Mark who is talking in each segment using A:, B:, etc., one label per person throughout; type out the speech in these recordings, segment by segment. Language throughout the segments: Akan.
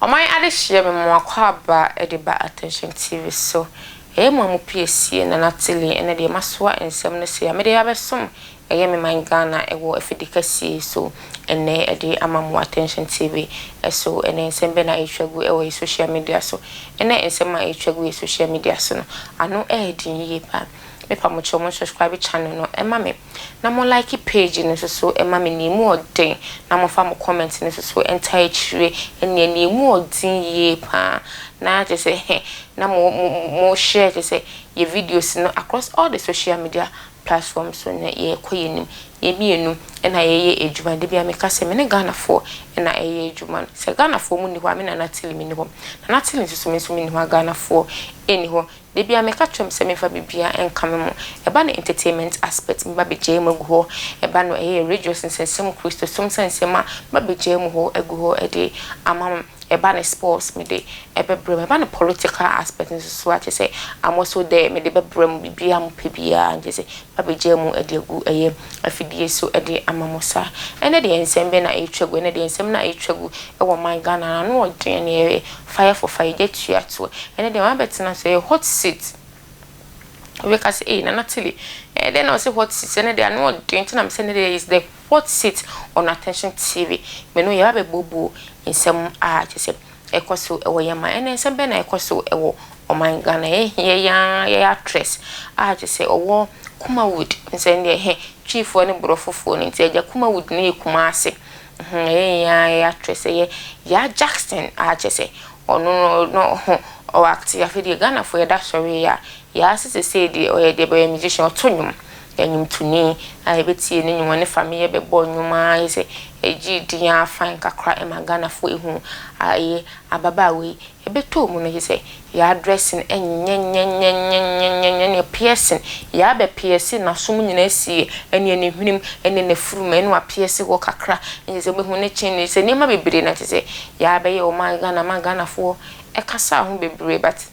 A: Ɔman adehyeɛ me mo akwaaba de ba Attention TV so. Ɛyɛ mo a mo pie sie Nana Tilly ɛnɛ deɛ masoa nsɛm no sei a mede abɛsom ɛyɛ me man Ghana ɛwɔ afidi kɛseɛ yi so ɛnɛ ɛde ama mo Attention TV so. Ɛnɛ nsɛm bɛ na ɛretwa gu ɛwɔ yɛ social media so? Ɛnɛ nsɛm a ɛretwa gu yɛ social media so no ano ɛyɛ den yie paa. Mepa mo kyɛw, mo subscribe channel no ɛma me na mo like page no nso so ɛma me nea emu ɔden, na mo fa mo comment no nso so ɛnta akyire ɛnea nea emu ɔden yie paa, na kyerɛ sɛ hɛ na mo share kyerɛ sɛ yɛ videos no across all the social media platforms so na yɛkɔ yɛn anim. Yɛn mmienu ɛna yɛyɛ adwuma de bi a meka sɛ me ne Ghanafoɔ ɛna ɛyɛ adwuma no. Sɛ Ghanafoɔ mu ni hɔ a, me Nana Tilly mi ni hɔ. Nana Tilly nso so, me nso mi ni hɔ a, Ghanafoɔ ɛni hɔ. Debi a meka kyerɛ m sɛ memfa biribiara ɛnka me mo. Ɛba no entertainment aspect, meba bɛgyae mu agu hɔ. Ɛba no ɛyɛ religious nsɛnsɛm, Kristosom nsɛnsɛm a, meba bɛgyae mu hɔ agu hɔ ɛde ama mo. Ɛba no sports, mede ɛbɛbrɛ mu. Ɛba no political aspect nso so a, kyerɛ sɛ I'm also there, mede bɛbrɛ mu. Biribiara mo pɛ biara nkyerɛ sɛ meba bɛgyae mu ɛde agu ɛyɛ afidie so ɛde ama mo saa. Ɛnɛ deɛ, nsɛm bɛ na ɛretwa gu? Ɛnɛ deɛ, nsɛm na ɛretwa gu ɛwɔ man Ghana na ano ɔden ne ɛyɛ fire for fire, gya tua toɔ. Ɛnɛ deɛ, wɔn abɛtena so, ɛyɛ hot seat. Wobɛka sɛ, "Ei, Nana Tilly, ɛyɛ dɛn na ɔsɛ hot seat?" Ɛnɛ deɛ, ano ɔden nti na mesɛ ɛnɛ deɛ is the hot seat on Attention TV. Me no yɛba bɛbuobuo nsɛm a kyerɛ sɛ ɛkɔ so ɛwɔ yɛn man. Ɛnɛ nsɛm bɛn na ɛkɔ so ɛwɔ ɔman Ghana? Yɛ yɛ actress a kyerɛ sɛ ɔwɔ Kumawood nsɛm deɛ hɛ Twiifoɔ ne Borɔfofoɔ no nti agya Kumawood no yɛ Kumase. Ɛyɛ yɛn yɛ actress, ɛyɛ Yaa Jackson a kyerɛ sɛ ɔno no ɔwɔ act. Afei deɛ, Ghanafoɔ yɛda sɔre a Yaa sesei deɛ, ɔyɛ deɛ bɛyɛ musician, ɔto nnwom, nnwomtoni a yɛbɛtie ne nnwom ne family bɛbɔ nnwom a yɛ sɛ ɛgye din afan kakra ɛma Ghanafoɔ ehu a ɛyɛ ababaawa yi. Ɛbɛtɔ mu no yɛ sɛ Yaa dressing ɛnyɛnyɛnyɛnyɛnyɛnyɛ ne piercing. Yaa bɛ piercing n'asom nyinaa sie, ɛne ne hwenem ɛne n'afurum ɛne wa piercing hɔ kakra, ɛnyɛ sɛ wobɛhu ne kyen ne sɛ nneɛma bebree na kyerɛ sɛ Yaa bɛyɛ ɔman Ghana ma Ghanafoɔ ɛkasa ho bebree, but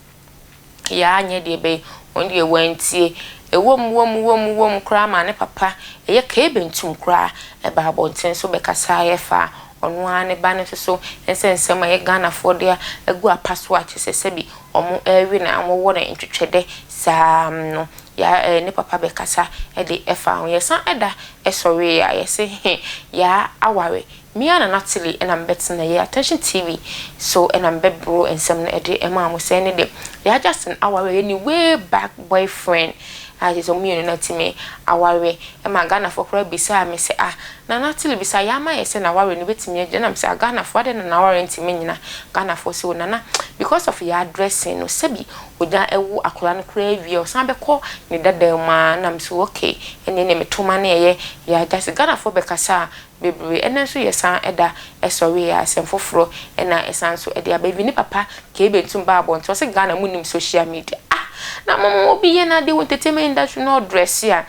A: Yaa nyɛ deɛ bɛyɛ wɔn deɛ wɔntie. Ɛwɔ mu, wɔ mu, wɔ mu, wɔ mu koraa ma ne papa ɛyɛ K Bentum koraa ɛba abɔnten so bɛkasa yɛfa ɔno ara ne ba no nso so nsɛnsɛm a ɛyɛ Ghanafoɔ de agu apa so a kyerɛ sɛ sɛbi ɔmo ɛrewe na wɔwɔ no ntwitwɛdɛ saa no, ya ne papa bɛkasa ɛde ɛfa ho. Yɛsan ɛda ɛsɔre a yɛsɛ he Yaa aware. Mmea Nana Tilly ɛna mbɛtena yɛ Attention TV so ɛna mbɛboro nsɛm no ɛde ɛma mo sɛ ne de Yaa Justin aware yɛ ne way back boyfriend a kyerɛ sɛ ɔmo mmienu no atumi aware. Ɛma Ghanafoɔ koraa bisaa me sɛ, "Ah, Nana Tilly, bisa yɛ ama yɛ sɛ n'aware no bɛtumi agyina." Nam sɛ, "Ah, Ghanafoɔ, adɛn na n'aware ntumi nyina?" Ghanafoɔ sɛ, "O Nana, because of Yaa dressing no, sɛbi ogya ɛwo akwadaa no koraa awie, ɔsan bɛkɔ ne dada mu a." Nam so, okay, ɛne ne metoma ne ɛyɛ Yaa Justin. Ghanafoɔ bɛkasa a bebree. Ɛnɛ nso yɛsan ɛda ɛsɔre yɛ asɛm foforɔ ɛna ɛsan so ɛde aba bi. Ne papa K Bentum ba abɔnten, ɔsɛ Ghana mu nim social media, ah, na mo obi yɛ n'ade wɔ entertainment industry na ɔ dress a,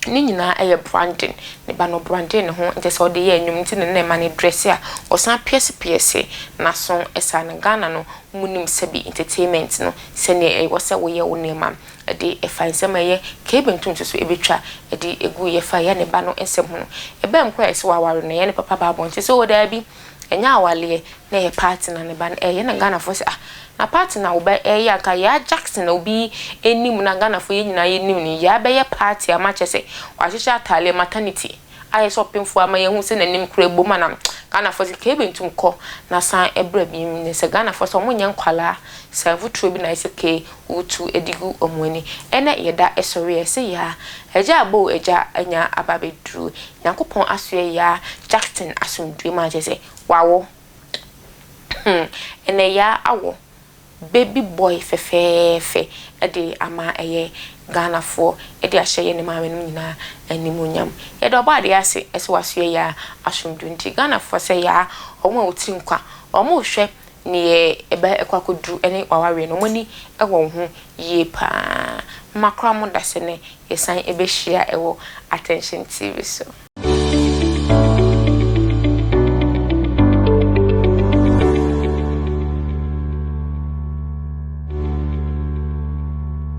A: ne nyinaa ɛyɛ branding. Ne ba no branding ne ho nkyɛ sɛ ɔde yɛ nnwom nti ne ma ne dress a ɔsan pierce pierce n'aso ɛsa no. Ghana no mu nim sɛbi entertainment no sɛnea ɛwɔ sɛ woyɛ wo nneɛma ɛde ɛfa nsɛm a ɛyɛ K Bentum nso so ɛbɛtwa ɛde egu yɛfa yɛ ne ba no nsɛm ho no. Ɛbɛn mu koraa ɛsɛ waware no, yɛ ne papa ba abɔnten sɛ ɔwɔ daabi, ɛnyɛ awaleɛ na ɛyɛ party na ne ba no ɛyɛ. Na Ghanafoɔ sɛ, "Ah, na party na wo ɛyɛ anka Yaa Jackson na obi anim na Ghanafoɔ yɛn nyinaa yɛnim no, Yaa bɛyɛ party ama kyɛ sɛ wahyehyɛ ataaleɛ maternity ayɛ sɛ ɔpemfoɔ ama yɛhu sɛ n'anim kura ebom." Anam Ghanafoɔ sɛ K Bentum kɔ na san ɛbrɛ bi mu ne sɛ Ghanafoɔ sɛ ɔmo nyɛ nkwalaa sɛ mfuturo bi na ayɛ sɛ K wotu de gu ɔmo ani. Ɛnɛ yɛda ɛsɔre yɛ sɛ Yaa agya abo agya anya aba abɛduru. Nyankopɔn asoɛ Yaa Jackson asomdue mu akyɛ sɛ wawo. Ɛnɛ Yaa awo baby boy fɛfɛɛfɛ ɛde ama ɛyɛ Ghanafoɔ ɛde ahyɛ yɛ ne maame no nyinaa animuonyam. Yɛde ɔbɔ adeɛ ase ɛsɛ wasoɛ Yaa asomdue. Nti Ghanafoɔ sɛ Yaa ɔmo a wɔtiri nkwa, ɔmo rehwɛ neɛ ɛbɛ ɛkɔ akɔduru ɛne wawareɛ no, ɔmo ani ɛwɔ wo ho yie paa. Mmakora mo da sɛ ne yɛsan ɛbɛhyia ɛwɔ Attention TV so.